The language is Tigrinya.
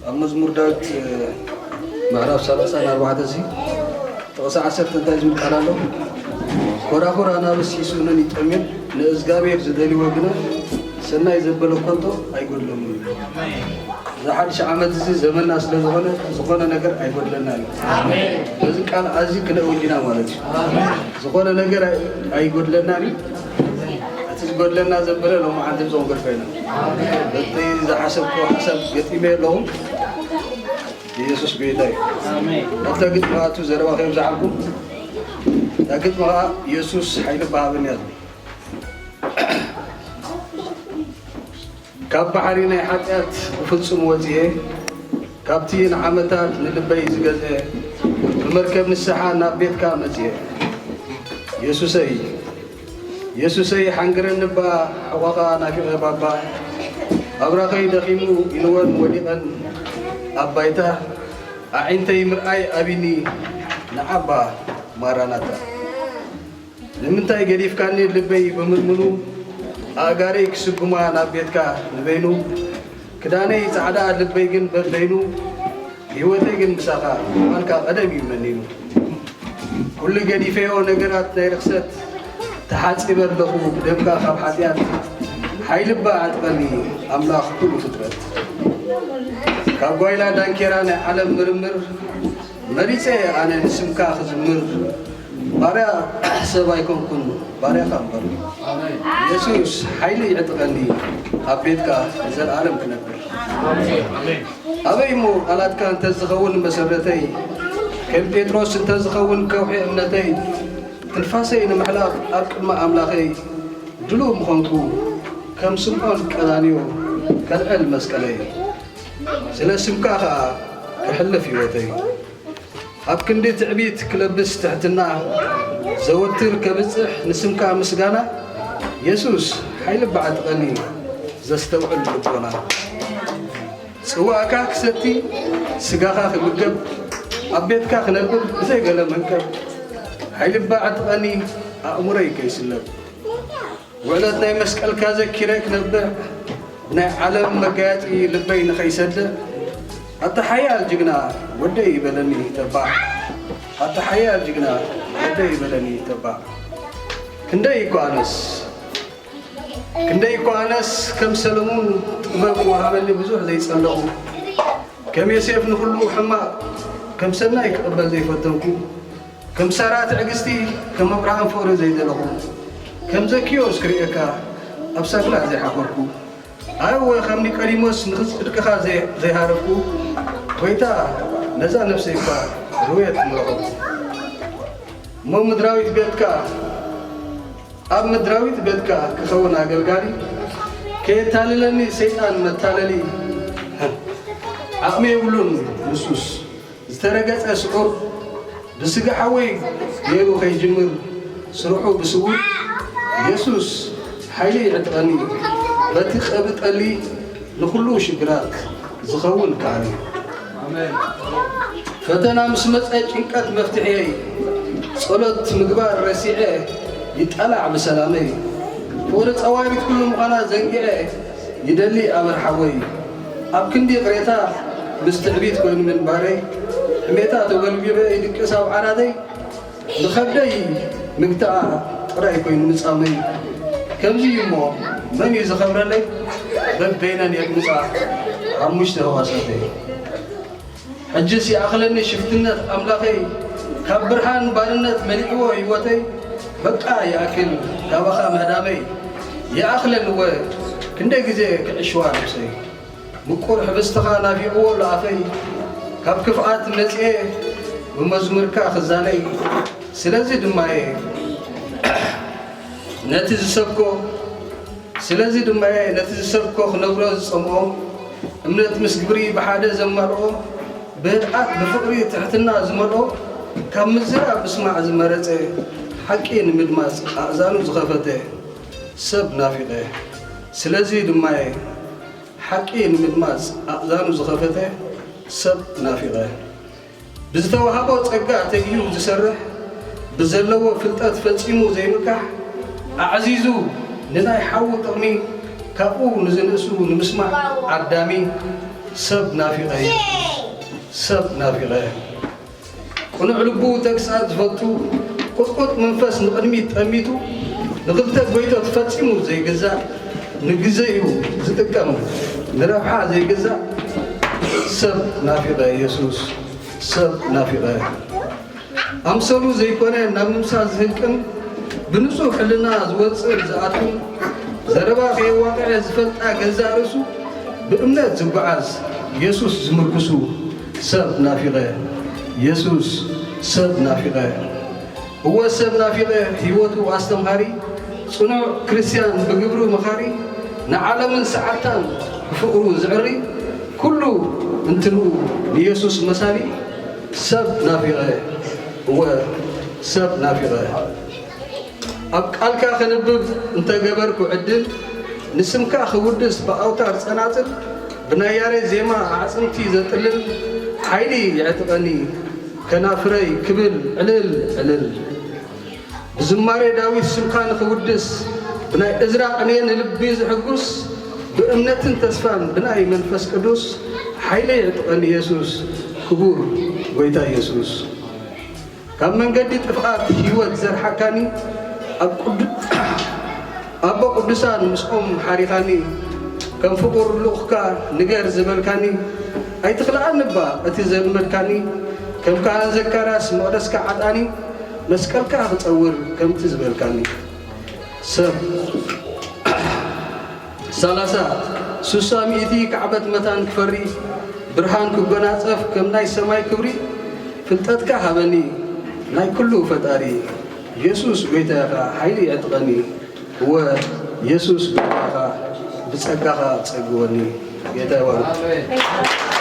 ኣብ መዝሙር ዳዊት ምዕራፍ ሰላሳን ኣርባዕተን እዚ ጥቕሲ ዓሰርተ እንታይ ዝብል ቃል ኣሎ? ኮራኹር ኣናብስ ይስእኑን ይጠምዩን፣ ንእዝጋብሔር ዝደልይዎ ግና ሰናይ ዘበለ ከቶ ኣይጎድሎምን እዩ። እዚ ሓድሽ ዓመት እዚ ዘመንና ስለ ዝኾነ፣ ዝኾነ ነገር ኣይጎድለና እዩ። በዚ ቃል ኣዚ ክነእውጅና ማለት እዩ። ዝኾነ ነገር ኣይ-፣ ኣይጎድለናን እዩ። እቲ ዝጎድለና ዘበለ ሎማዓንቲ ብዞም ገድፈ ኢና። በቲ ዝሓሰብክዎ ሓሳብ ገጢመ ኣለኹ። ኢየሱስ ጎይታ እዩ። ኣብታ ግጥሚ ኣቱ ዘረባ ከየብዝሓልኩም፣ እታ ግጥሚ ኸዓ ኢየሱስ ሓይሊ በሃበኒ እያ። ካብ ባሕሪ ናይ ሓጢኣት ብፍጹም ወጺኤ፣ ካብቲ ንዓመታት ንልበይ ዝገዝኤ፣ ብመርከብ ንስሓ ናብ ቤትካ መጺኤ። የሱሰይ፣ የሱሰይ ሓንግረኒ እባ፣ ሕቖኻ ናፊቐ ባባ፣ ኣብራኸይ ደኺሙ ኢንወን ወዲቐን ኣብ ባይታ፣ ኣዒንተይ ምርኣይ ኣቢኒ ንዓባ ማራናታ። ንምንታይ ገዲፍካኒ ልበይ ብምልምሉ፣ ኣእጋረይ ክስጉማ ናብ ቤትካ ንበይኑ፣ ክዳነይ ጻዕዳ ልበይ ግን በበይኑ፣ ህይወተይ ግን ምሳኻ ምዃንካ ቀደም እዩ መኒኑ። ኩሉ ገዲፈዮ ነገራት ናይ ርኽሰት፣ ተሓጺበ ኣለኹ ብደምካ ካብ ሓጢኣት፣ ሓይሊ እባ ኣዕጥቐኒ ኣምላኽ ኩሉ ፍጥረት። ካብ ጓይላ ዳንኬራ ናይ ዓለም ምርምር፣ መሪጸ ኣነ ንስምካ ክዝምር፣ ባርያ ሰብ ኣይኮንኩን፣ ባርያኻ እምበር። የሱስ፣ ሓይሊ ይዕጥቐኒ፣ ኣብ ቤትካ ንዘለኣለም ክነብር። ኣበይ እሞ ቃላትካ እንተዝኸውን መሰረተይ፣ ከም ጴጥሮስ እንተዝኸውን ከውሒ እምነተይ፣ ትንፋሰይ ንምሕላፍ ኣብ ቅድሚ ኣምላኸይ ድሉው ምኾንኩ፣ ከም ስምዖን ቀራንዮ ከልዕል መስቀለይ። ስለ ስምካ ኸኣ ክሕልፍ ህይወተይ። ኣብ ክንዲ ትዕቢት ክለብስ ትሕትና፣ ዘወትር ከብጽሕ ንስምካ ምስጋና። የሱስ ሓይሊ በዓጥቐኒ ዘስተውዕል ልቦና። ጽዋእካ ክሰቲ ስጋኻ ክምገብ፣ ኣብ ቤትካ ክነብር ብዘይ ገለ መንቀብ። ሓይሊ በዓጥቐኒ ኣእምሮይ ከይስለብ። ውዕለት ናይ መስቀልካ ዘኪረ ክነብዕ፣ ብናይ ዓለም መጋየጺ ልበይ ንኸይሰድዕ፣ ኣታ ሓያል ጅግና ወደይ ይበለኒ ተባዕ፣ ኣታ ሓያል ጅግና ወደይ ይበለኒ ተባዕ። ክንደይ እኳ ኣነስ፣ ክንደይ እኳ ኣነስ ከም ሰለሙን ጥበብ ወሃበኒ ብዙሕ ዘይጸለኹ፣ ከም ዮሴፍ ንኹሉ ሕማቕ ከም ሰናይ ክቕበል ዘይፈተንኩ፣ ከም ሳራ ትዕግስቲ፣ ከም ኣብርሃም ፍቕሪ ዘይደለኹ፣ ከም ዘኪዮስ ክርእየካ ኣብ ሳግላ ዘይሓፈርኩ፣ ኣወ ከም ኒቆዲሞስ ንኽጽድቅኻ ዘይ-፣ ዘይሃረፍኩ፣ ጎይታ ነዛ ነፍሰይ እኳ ርውየት ምረኸብኩ። እሞ ምድራዊት ቤትካ፣ ኣብ ምድራዊት ቤትካ ክኸውን ኣገልጋሊ፣ ከየታልለኒ ሰይጣን መታለሊ፣ ዓቕሚ የብሉን ንሱስ። ዝተረገጸ ስዑር፣ ብስጋ ሓወይ ገይሩ ከይጅምር፣ ስርሑ ብስውር፣ የሱስ ሓይሊ ይዕጥቐኒ፣ በቲ ቀብጠሊ ንኹሉ ሽግራት ዝኸውን ከኣኒ። ፈተና ምስ መጸ ጭንቀት መፍትሕየይ፣ ጸሎት ምግባር ረሲዐ ይጣላዕ ብሰላመይ፣ ፍቕሪ ጸዋሪት ኩሉ ምዃና ዘንጊዐ ይደሊ ኣበር ሓወይ። ኣብ ክንዲ ይቕሬታ ምስ ትዕቢት ኮይኑ ምንባረይ፣ ሕሜታ ተጎልቢበ ይድቅስ ኣብ ዓራተይ፣ ንኸብደይ ምግታኣ ጥራይ ኮይኑ ምጻመይ። ከምዚ እዩ እሞ መን እዩ ዝኸብረለይ? በበይነን የጥምጻ ሓሙሽተ ህዋሳተይ። ሕጅስ ይኣኽለኒ ሽፍትነት ኣምላኸይ፣ ካብ ብርሃን ባርነት መሊእዎ ህይወተይ። በቃ ይኣክል ናባኻ ምህዳመይ፣ ይኣኽለኒ እወ ክንደይ ግዜ ክዕሽዋ ነብሰይ። ምቁር ሕብስትኻ ናፊቕዎ ኣሎ ኣፈይ፣ ካብ ክፍኣት መጺኤ ብመዝሙርካ ክዛነይ። ስለዚ ድማ እየ ነቲ ዝሰብኮ፣ ስለዚ ድማ እየ ነቲ ዝሰብኮ ክነግሮ ዝጸምኦ፣ እምነት ምስ ግብሪ ብሓደ ዘማልኦ፣ ብህድኣት ብፍቕሪ ትሕትና ዝመልኦ፣ ካብ ምዝራብ ምስማዕ ዝመረጸ፣ ሓቂ ንምድማጽ ኣእዛኑ ዝኸፈተ ሰብ ናፊቐ። ስለዚ ድማ እየ ሓቂ ንምድማጽ ኣእዛኑ ዝኸፈተ ሰብ ናፊቐ። ብዝተዋህቦ ጸጋ ተጊሁ ዝሰርሕ፣ ብዘለዎ ፍልጠት ፈጺሙ ዘይምካሕ፣ ኣዕዚዙ ንናይ ሓዉ ጥቕሚ ካብኡ ንዝንእሱ ንምስማዕ ዓዳሚ፣ ሰብ ናፊቐ እየ፣ ሰብ ናፊቐ። ቅኑዕ ልቡ ተግሳጽ ዝፈቱ፣ ቁጥቁጥ መንፈስ ንቕድሚት ጠሚቱ፣ ንኽልተ ጎይቶት ፈጺሙ ዘይግዛእ፣ ንግዜኡ ዝጥቀም ንረብሓ ዘይግዛእ፣ ሰብ ናፊቐ የሱስ፣ ሰብ ናፊቐ። ኣምሰሉ ዘይኮነ ናብ ምምሳል ዝህቅን፣ ብንጹህ ሕልና ዝወጽእ ዝኣቱን፣ ዘረባ ከየዋቕዐ ዝፈልጣ ገዛእ ርእሱ፣ ብእምነት ዝጓዓዝ የሱስ ዝምርኩሱ፣ ሰብ ናፊቐ የሱስ፣ ሰብ ናፊቐ። እወ ሰብ ናፊቐ ህይወቱ ኣስተምሃሪ፣ ጽኑዕ ክርስትያን ብግብሩ መኻሪ፣ ንዓለምን ሰዓብታን ብፍቕሩ ዝዕሪ፣ ኩሉ እንትንኡ ንየሱስ መሳሊ፣ ሰብ ናፊቐ እወ ሰብ ናፊቐ። ኣብ ቃልካ ከንብብ እንተገበርኩ ዕድል፣ ንስምካ ክውድስ ብኣውታር ጸናጽል፣ ብናይ ያሬድ ዜማ ኣዕጽምቲ ዘጥልል፣ ሓይሊ የዕጥቐኒ ከናፍረይ ክብል ዕልል ዕልል። ብዝማሬ ዳዊት ስምካ ንኽውድስ፣ ብናይ እዝራ ቅኔ ንልቢ ዝሕጉስ፣ ብእምነትን ተስፋን ብናይ መንፈስ ቅዱስ፣ ሓይለይ ዕጥቐኒ የሱስ፣ ክቡር ጎይታ የሱስ። ካብ መንገዲ ጥፍኣት ህይወት ዘርሓካኒ፣ ኣብ ቅዱ-፣ ኣቦ ቅዱሳን ምስኦም ሓሪኻኒ፣ ከም ፍቑር ልኡኽካ ንገር ዝበልካኒ፣ ኣይትኽልኣኒ እባ እቲ ዘልመድካኒ፣ ከም ካህን ዘካርያስ መቕደስካ ዓጣኒ፣ መስቀልካ ክጸውር ከምቲ ዝበልካኒ። ሰብ ሰላሳ ሱሳ ሚእቲ ካዕበት መታን ክፈሪ፣ ብርሃን ክጎናጸፍ ከም ናይ ሰማይ ክብሪ፣ ፍልጠትካ ሃበኒ ናይ ኩሉ ፈጣሪ። የሱስ ጎይታ ኢኻ ሓይሊ የዕጥቐኒ፣ እወ የሱስ ጎይታ ኢኻ ብጸጋኻ ጸግወኒ። ጌታ ይባርክ።